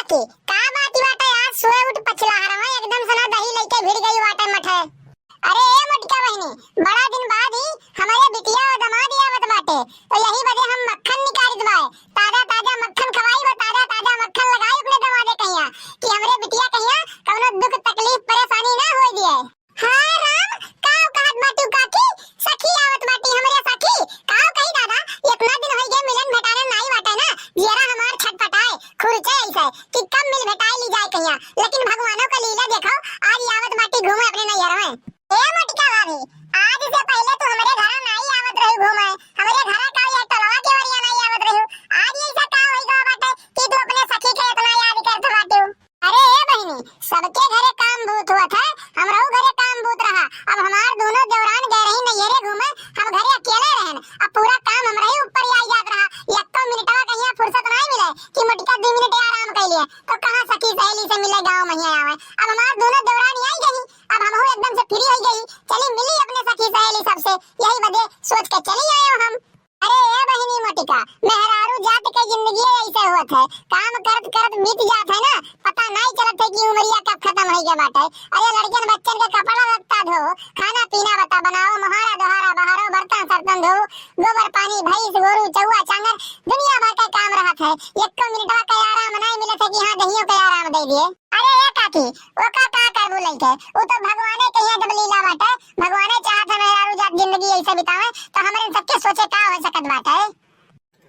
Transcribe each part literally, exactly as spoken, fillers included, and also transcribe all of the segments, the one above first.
की का बात बाटे, आज सोए उठ पछला हरवा एकदम से ना दही लइके भिड़ गई बाटे मठे। अरे ए मोटका बहिनी, बड़ा दिन बाद ही हमरे बिटिया और दामाद आवत बाटे, तो यही बदे हम मक्खन निकालित बाए। ताजा ताजा मक्खन खवाई बा, ताजा ताजा मक्खन लगाई अपने दामादे कहिया, कि हमरे बिटिया कहिया कौनो दुख तकलीफ परेशानी ना होए दिए। हाँ राम, काव कहत बाटू काकी? सखी आवत बाटी हमरे सखी। काव कही दादा, इतना दिन होई गए मिलन भेटाने नाई बाटे ना, जियरा हमार छटपटाए, खुरचे ऐसे कि कब मिल भेटाए ली जाए कहिया। लेकिन भगवानों का लीला देखो, आज ही आवत बाटी घूमे अपने नैहर में। ए मोटिका भाभी, आज से पहले तू हमरे घर नाई आवत रही घूमे, हमरे घर का ये टोलवा के ओरिया नाई आवत रही। आज ऐसा का होई गवा बाटे कि तू अपने सखी के इतना याद करत बाटू? अरे ए बहिनी, सबके घरे काम बहुत होत है, हमरहू घरे काम बहुत रहा। अब हमार दोनों देवरान गए रही नैहरे घूमे, हम घरे अकेले रहन। अब पूरा काम हमरही ऊपर आई जात रहा। यक्को मिनटवा कहिया फुर्सत नाई मिले कि मोटिका दो मिनट आराम कर लिए, तो कहाँ सखी सहेली से मिले गाँव में ही आवे। अब हमार दोनों देवरान आई गई, अब हमहू एकदम से फ्री हो गई, चली मिली अपने सखी सहेली सबसे, यही बदे सोच के चली आए हम। अरे ए बहिनी मोटिका, मेहरारू जात के जिंदगी ऐसे होत है, काम करत करत बीत जात है ना, पता नाई चलत है कि उमरिया कब खत्म होई गया बाटे। अरे लड़कियन बच्चन के कपड़ा लत्ता धो, खाना पीना बता बनाओ, मोहारा दोहारा बहारो, बर्तन सर्तन धो, गोबर पानी, भैंस गोरू चौआ चांगर, दुनिया भर का काम रहत है। एको मिनटवा का आराम नाई मिलत है कि हाँ दहियो के आराम दे दिए। अरे ए काकी, ओका का करबू लइके? उ तो भगवाने कहिया जब लीला बाटे, भगवाने चाहत है मेहरारू जात जिंदगी ऐसे बितावे, तो हमरे सबके सोचे का हो सकत बाटे?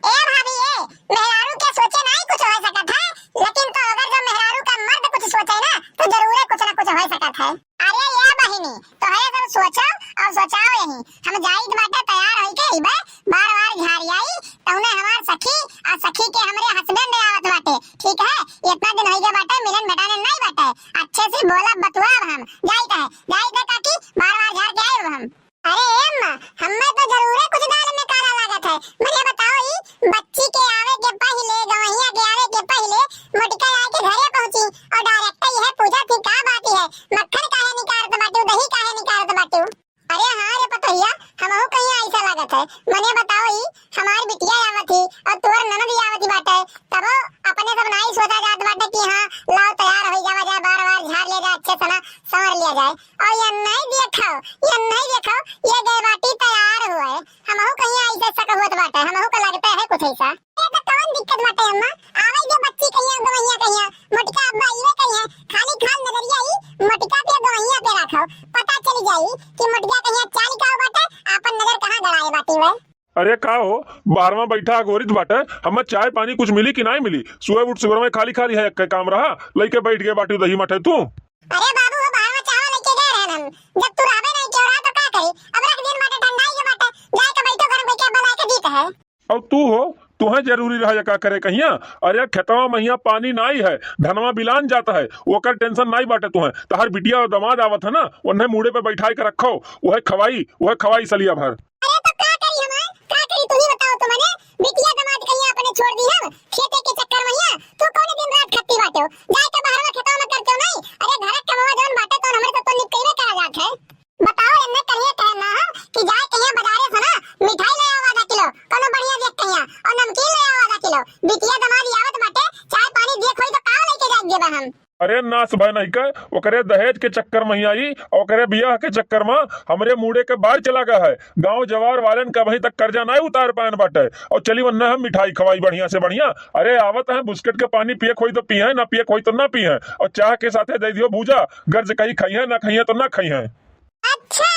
ए भाभी ए, मेहरारू के सोचे नाई कुछ हो सकत है, लेकिन तो अगर जब मेहरारू का मर्द कुछ सोचे ना, तो जरूरे कुछ ना कुछ हो सकत है। अरे ए बहिनी, तो है सब सोचो और सोचाओ यही। हम जाइत बाटे तैयार होई के अइबे, बार बार झारी आई, तौने हमार सखी आ सखी के हमरे हस्बैंड आवत बाटे, ठीक है? इतना दिन होई गए बाटे, मिलन भेटाने नाई बाटे। अच्छे से बोला बतुआ अब हम। जाइत है, जाइत है काकी, बार बार झार के आए हम। अरे ए अम्मा, हमें तो जरूरे कुछ दाल में काला लागत है। मने बताओ ई बच्ची के आवे के पहिले, गवहिया के आवे के पहिले मोटिका आए के घरे पहुंची और डायरेक्ट यह पूछा थी का बात है, मक्खन काहे निकारत बाटू, दही काहे निकारत बाटू? अरे हाँ रे पतोहिया, हमहू कहिया ऐसा लागत है। मने बताओ ई, हमार बिटिया आवत ही और तोर ननद आवत ही बाटे, तबो अपने सब नाई सोचा जात बाटे कि हाँ, लाओ तैयार होई जावा जाए, बार बार झार ले जाए, अच्छे से ना संवर लिया जाए। और ये नहीं देखो, ये नहीं देखो, ये गए बाटी तैयार हुए। हमहू कहिया ऐसे शक होत बाटे, हमहू का लगता है कुछ ऐसा। ये तो कौन दिक्कत बाटे अम्मा, आवे जो बच्ची कहिया, गवैया कहिया, मोटका अब्बा इवे कहिया, खाली खाल नजरिया ई मोटका पे गवैया पे रखो, पता चली जाई कि मोटका कहिया चाल का बाटे, आपन नजर कहाँ गड़ाए बाटी वे। अरे का हो, बाहरवा बैठा अगोरित बाटे, हमें चाय पानी कुछ मिली कि नाई मिली? सुबह उठ सुबह में खाली खाली है, एक काम रहा, लइके बैठ गए बाटी दही मठे तू। अरे बाबू हो, बाहरवा चाय लेके गए रहन हम, जब तू रहबे नहीं क्यों रहा तो का करी? अब रख दिन बाटे ठंडाई के बाटे, जाए के बैठो घर में, बैठे बना के दीत है। और तू हो, तुहें जरूरी रहा ये का करे कहिया? अरे खेतवा महिया पानी नाई है, धनवा बिलान जाता है, ओकर टेंशन नाई बाटे तुहें। तहार बिटिया और दामाद आवत है ना, उन्हें मूड़े पे बैठाई के रखो, वह खवाई, वह खवाई सलिया भर। अरे तो का करी हमार, का करी तू ही बताओ तो मने, बिटिया दामाद कहिया अपने छोड़ दी हम, खेते के चक्कर महिया, तू कौन दिन रात खत्ती बाटे हो, जाए के बाहर में खेतवा में करते हो नहीं? अरे घर के कमवा जौन बाटे तो हमरे तो, तो निकलबे करा जात है। बताओ, एन्ने करिए कहना हम कि जाए कहिया बाजारे से ना मिठाई ले आओ आधा किलो, कोनो बढ़िया देख कहिया, और नमकीन ले आओ आधा किलो। बिटिया दामाद आवत बाटे, चाय पानी देख होई तो का लेके जाए देबा हम? अरे नास भय नहीं के, ओकरे दहेज के चक्कर में ही आई, ओकरे बियाह के चक्कर में हमरे मूड़े के बाहर चला गया है। गांव जवार वालन का अभी तक कर्जा नहीं उतार पायन बाटे, और चली वन्ना हम मिठाई खवाई बढ़िया से बढ़िया। अरे आवत है, बिस्किट के पानी पिए होई तो पिए, ना पिए होई तो ना पिए, और चाह के साथे दे दियो भूजा, गर्ज कहीं खाई है ना खाई है तो ना खाई है। अच्छा,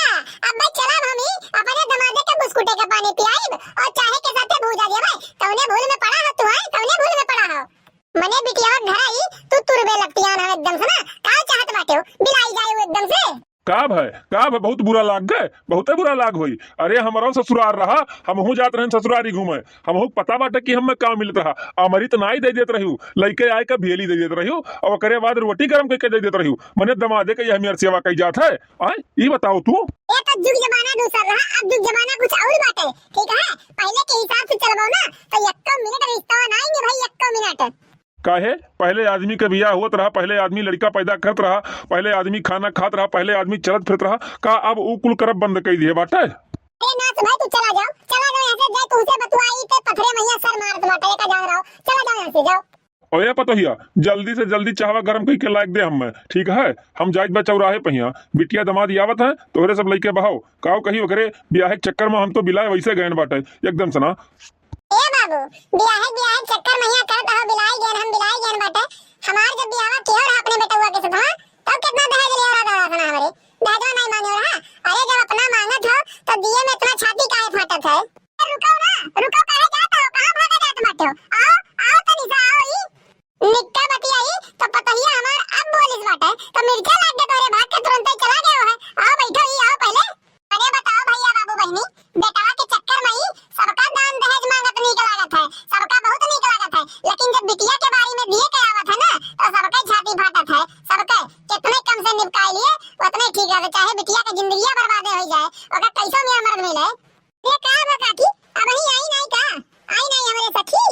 अब भाई चला हम ही अपने दमादे के बिस्कुटे के पानी पियाइब और चाहे के साथे भूजा देबे। कौने भूल में पड़ा हो तू, हैं? कौने भूल में पड़ा हो? मने बिटिया घर आई, तू तुरबे लपटियान हो एकदम से ना। का चाहत बाटे हो? बिलाई जाए हो एकदम से। का भय, का भय, बहुत बुरा लाग गए, बहुते बुरा लाग होई। अरे हमरो ससुरार रहा, हमहू जात रहन ससुरारी घूमे, हमहू पता बाटे कि हमें का मिलत रहा। अमृत नाई दे देत रही, लइके आए का भेली दे देत रही, और ओकरे बाद रोटी गरम करके दे देत रही। मने दमादे के यह मेर सेवा कई जात है। आय, ई बताओ तू। ये तो जुग जमाना दूसर रहा, अब जुग जमाना कुछ और बाटे, ठीक है? पहले के हिसाब से चलबो ना, तो यक्को मिनट रिश्ता ना आएंगे भाई, यक्को मिनट। काहे? पहले आदमी के बियाह होत रहा, पहले आदमी लड़का पैदा करत रहा, पहले आदमी खाना खात रहा, पहले आदमी चलत फिरत रहा। का अब उ कुल करब बंद कई दिए बाटे? अरे नाथ भाई, तू चला जाओ, चला जाओ यहाँ से, जाए तुमसे बतुआई ते पथरे मैया सर मारत बाटे, का जान रहो, चला जाओ यहाँ से, जाओ। अरे पतोहिया, जल्दी से जल्दी चाहवा गरम कइके लाइके दे हम्मे, ठीक है? हम जाइत बा चौराहे पहिया, बिटिया दमाद आवत है, तोहरे सब लइके बहाओ। काव कही ओकरे बियाहे के चक्कर में हम तो बिलाए वैसे गएन बाटे, एकदम से ना। ए बाबू, बियाहे, बियाहे के चक्कर में हियां करत हो बिलाए गएन, हम बिलाए गएन बाटे। हमार जब बियाहवा किहो रहा अपने बेटउआ के साथ, हाँ, तब कितना दहेज लिया रहा दादा सना हमरे? दहेजवा नहीं मांगे रहा। अरे जब अपना मांगत हो, तो दिए में इतना छाती काहे फाटत है? रुको ना, रुको, काहे जात हो? कहाँ भागा जात बाटे हो? आओ, आओ तनी सा, आओ ई। निक्का बतियाई, तो पतोहिया हमार अब बोलिस बाटे, तो मिर्चा लाग गए तोरे भाग के तुरंते चला गए हो है। आओ बैठो ई, आओ पहले। अरे बताओ भैया, बाबू, बहिनी, बेटवा के चक्कर में ही सबका दान दहेज मांगत नीक लागत है, सबका बहुत नीक लागत है, लेकिन जब बिटिया के बारी में दिए के आवत है ना, तो सबके छाती फाटत है, सबके। कितने कम से निपटाई लिए, उतने ठीक रहते, चाहे बिटिया के जिंदगिया बर्बादे हो जाए, ओकर कैसो मेरा मर्द मिले। अरे का बा काकी, अबही आई नाई का? आई नाई हमरे सखी?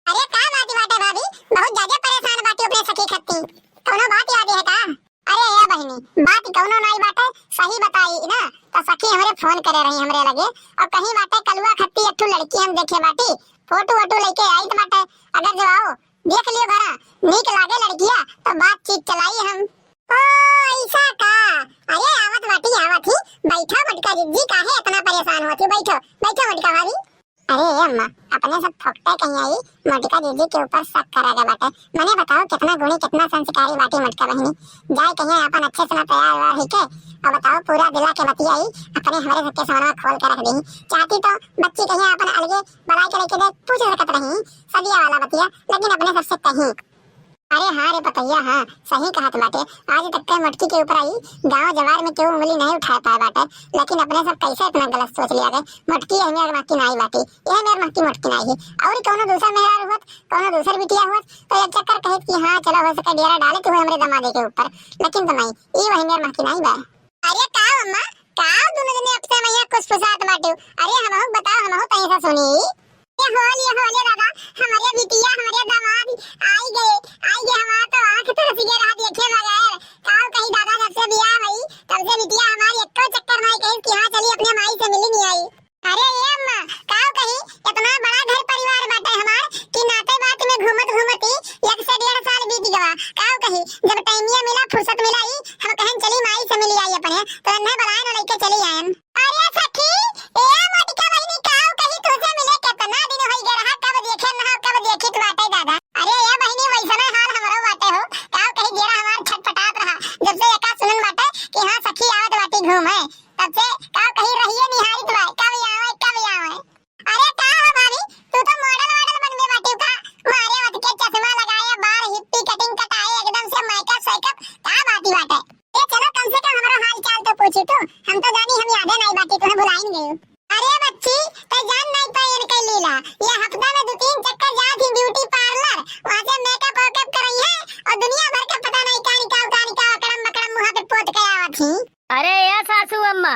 अरे का बात बाटे भाभी, बहुत ज्यादा परेशान बाटी अपने सखी खत्ती। कौनो बात याद है का? अरे ए बहिनी, बात कौनो नाई बाटे, सही बताई ना, तो सखी हमरे फोन करे रही हमरे लगे, और कहीं बाटे कलुआ खत्ती एक ठो लड़की हम देखे बाटी, फोटो वोटो लेके आई तो बाटे, अगर जो आओ, देख लियो घरा, नीक लागे लड़किया, तो बातचीत चलाई हम। ओ, ऐसा का? अरे आवत बाटी, आवत ही, बैठो मोटका जिज्जी, काहे इतना परेशान होती, बैठो, बैठो मोटका भाभी। अरे ए अम्मा, अपने सब फोकटे कहीं आई, मोटका दीदी के ऊपर शक करा गया बाटे। मने बताओ कितना गुणी, कितना संस्कारी बाटी मोटका बहिनी। जाए कहीं अपन अच्छे से ना तैयार वैयार होके, अब बताओ पूरा दिला के बतियाई, अपने हमरे सबके सामने खोल के रख दी। चाहती तो बच्ची कहीं अपन अलगे बना के लेके दे, पूछ सकत रही, सदिया वाला बतिया, लेकिन अपने सबसे कहीं। अरे हाँ रे पतोहिया, हाँ, सही कहत बाटे। आज तक के मोटकी के ऊपर आई गांव जवार में केहू उंगली नहीं उठा पाए बाटे, लेकिन अपने सब कैसे इतना गलत सोच लिया गए। मोटकी यह मेर महकी नाई बाटी, यह मेर महकी मोटकी नाई है। और कौनो दूसर मेहरारू होत, कौनो दूसर बिटिया होत, तो एक चक्कर कहित कि हाँ चलो हो सके डेरा डाले तू हमरे दमादे के ऊपर, लेकिन तो नहीं, ई वही मेर महकी नाई बा। अरे का अम्मा, का दोनों जने अपने में यहाँ कुछ फुसात बाटे? अरे हमहू बताओ, हमहू तनी सा सुनी। ये होल, ये होल दादा, हमरे बिटिया, हमरे दामाद आई गए, आई गए, हमार तो आँख तरस गए रहा देखे बगैर। का कही दादा, जब से बियाह भई, तब से बिटिया हमारी एक्को चक्कर में कही कि हाँ चली अपने माई से मिली नहीं आई। अरे ए अम्मा, का कही, इतना बड़ा घर परिवार बाटे हमार कि नाते बात में घूमत घूमत ही एक से डेढ़ साल बीत गवा। का कही, जब टाइमिया मिला, फुर्सत मिला ही, हम कहन चली माई से मिली आई अपने, तो इन्हें बुलाए न लेके चली आयन। अरे सखी, ए मोटका बहिनी, काव कही तुझसे मिले कितना दिन होई गए रहा, कब देखे ना, कब देखी तू बाटे दादा। अरे ए बहिनी, वैसने हाल हमरो बाटे हो, काव कही जेरा हमार छटपटात रहा, जब से एका सुनन बाटे कि हाँ सखी आवत बाटी घूमे, तब से काव कही रहिए निहारित बा, कब आवे, कब आवे। अरे का हो भाभी, तू तो मॉडल वॉडल बन में बाटी का, मारे वत के चश्मा लगाए, बार हिप्पी कटिंग कटाए, एकदम से मेकअप सेकअप, का बाटी बाटे। ए, चलो, कम से कम हमरो हाल चाल तो पूछी तू। हम तो जानी हम यादे नाई बाटी, तुम्हें भुलाइन गयो। अरे बच्ची, ते जान नाई पाई इनके लीला। ये हफ्ता में दो तीन चक्कर जात ही ब्यूटी पार्लर, वहाँ से मेकअप वेकअप करई है और दुनिया भर के पता नाई का निकाल, का निकाल, अकड़म बकड़म मुँह पे पोत के आवत ही। अरे ए सासू अम्मा,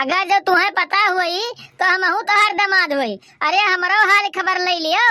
अगर जो तुम्हें पता हुई तो हमहू तोहर दामाद हुई। अरे हमरो हाल खबर ले लियो।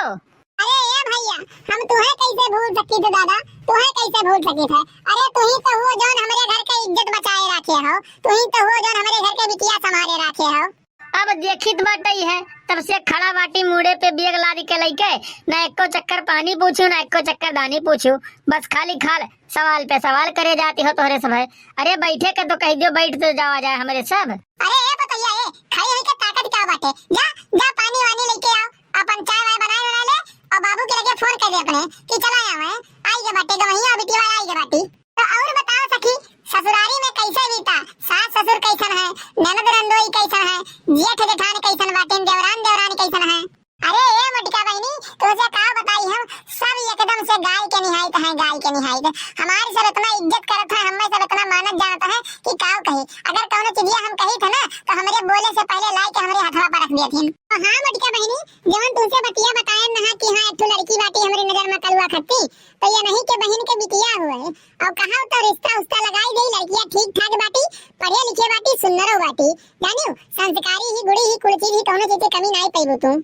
अरे ए भैया, हम तुहे कैसे भूल सकी थे दादा, तुहे कैसे भूल सकी थे? अरे तू ही तो हुआ जौन हमरे घर के इज्जत बचाए रखे हो, तू ही तो हुआ जौन हमरे घर के बिटिया संभाले रखे हो। अब देखित बाटई है, तब से खड़ा बाटी मूड़े पे बैग लाद के लइके, ना एको चक्कर पानी पूछू, ना एको चक्कर दानी पूछू, बस खाली खाल सवाल पे सवाल करे जाती हो तोहरे सब है। अरे बैठे के तो कह दियो, बैठ तो जावा जाए हमरे सब। अरे ए पतोहिया ए, खाई होई के ताकत का बाटे? जा, जा पानी वानी लेके आओ, अपन चाय वाय बनाए बना ले और बाबू के लगे फोन कर दे अपने कि चला आवे, आई के बाटे, गवहिया बिटिया आई के बाटी। तो और बताओ सखी, ससुरारी में कैसे बीता? सास ससुर कैसन है, ननद नंदोई कैसन है, जेठ जेठान कैसन बाटेन, देवरान देवरान कैसन है? अरे ए मोटका बहिनी, तुझे का बताई हम, सब एकदम से गाय के निहायत हैं, गाय के निहायत। हमारी सब इतना इज्जत करत है, हमें सब इतना मानत जानत है कि काव कही। अगर कौनो चीजिया हम कही थे ना, तो हमरे बोले से पहले लाई के हमरे हथवा पर रख दिया थी। तो हाँ मोटका बहिनी, जवन तुमसे बतिया बतायन ना कि हाँ एक ठो लड़की बाटी हमरे नजर में कलुआ खत्ती, तो ये नहीं के बहिन के बिटिया हुए। और कहा तो रिश्ता उश्ता लगाई गई, लड़कियां ठीक ठाक बाटी, पढ़े लिखे बाटी, सुंदरो बाटी, जानियो संस्कारी ही, गुड़ी ही, कुल चीज ही, कौनो चीज की कमी नाई पैबू तू।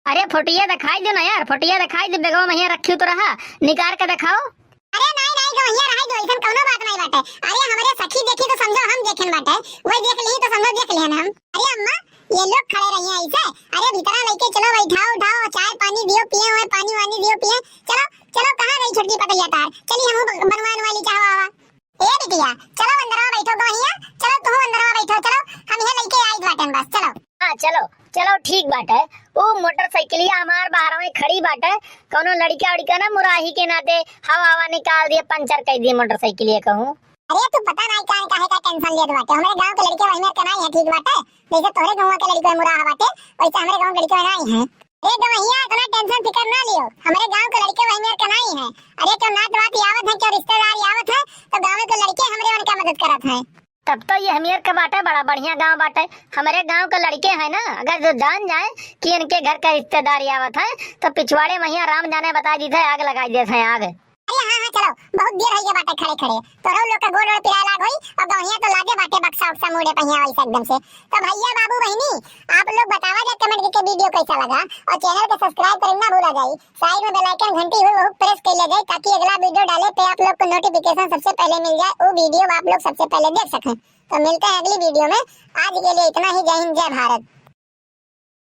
अरे फोटोया दिखाई दे ना यार, फोटोया दिखाई दे, बेगवा में हियां रखी तो रहा, निकार के दिखाओ। अरे नाई नाई गवहिया रहाई दो, ऐसन कौनो बात नाई बाटे। अरे हमरे सखी देखी तो समझो हम देखेन बाटे, वही देख ली तो समझो देख लेन हम। अरे अम्मा, ये लोग खड़े रहिए ऐसे, अरे भीतरा लेके चलो, बैठाओ उठाओ, चाय पानी दियो पिए, हुए पानी वानी दियो पिए, चलो चलो, कहाँ गई छोटकी पतोहिया तार? चली हमहू ब-, बनवा उनवा ली चाहवा हवा। ए बिटिया, चलो अंदरवा बैठो गवहिया, चलो तुहू अंदरवा बैठो, चलो हम इहे लइके आइत बाटेन बस, चलो। हाँ चलो, चलो ठीक बाटे। उ मोटरसाइकिलिया हमार बाहरवे खड़ी बाटे, कौनो लड़िका उड़िका ना मुराही के नाते हवा हवा निकाल दिए, पंचर कइ दिए मोटरसाइकिलिया कहूँ। अरे तू पता नाई काहे काहे का टेंशन लेत बाटे, हमरे गाँव के लड़िके वही मेर के नाई है, ठीक बाटे, जैसे तोहरे गौवा के लड़िके मुराहा बाटे वैसे हमरे गाँव के लड़िके नाई है। अरे गवहिया इतना टेंशन फिकर ना लियो, हमरे गाँव के लड़िके वही मेर के नाई है। अरे क्यों नात वात आवत है, क्यों रिश्तेदार आवत है, तो गाँव के लड़िके हमरे उनका मदद करत है। तब तो ये हमियर का बाटे, बड़ा बढ़िया गाँव बाटे। हमरे गाँव के लड़िके हैं ना, अगर जो जान जाए कि इनके घर का रिश्तेदार आवत है, तो पिछवाड़े महिया राम जाने बताइ दीत है, आग लगाइ देत है, आग। अरे हाँ, हाँ, चलो, बहुत देर होइ गया बाटे खड़े खड़े, तोहरो लोग का गोड़ ओड़ पिराए लाग होई, और गवहिया तो लादे बाटे बक्सा उक्सा मुड़े पहिया वैसे एकदम से। तो भैया बाबू बहिनी, आप लोग बतावा जा कमेंट करके वीडियो कैसा लगा, और चैनल के सब्सक्राइब करे ना भूला जाई। साइड में बेल आइकन घंटी हुई, वो प्रेस कर ले जाए, ताकि अगला वीडियो डाले पे आप लोग को नोटिफिकेशन सबसे पहले मिल जाए, वो वीडियो आप लोग सबसे पहले देख सकें। तो मिलते हैं अगली वीडियो में, आज के लिए इतना ही। जय हिंद, जय भारत।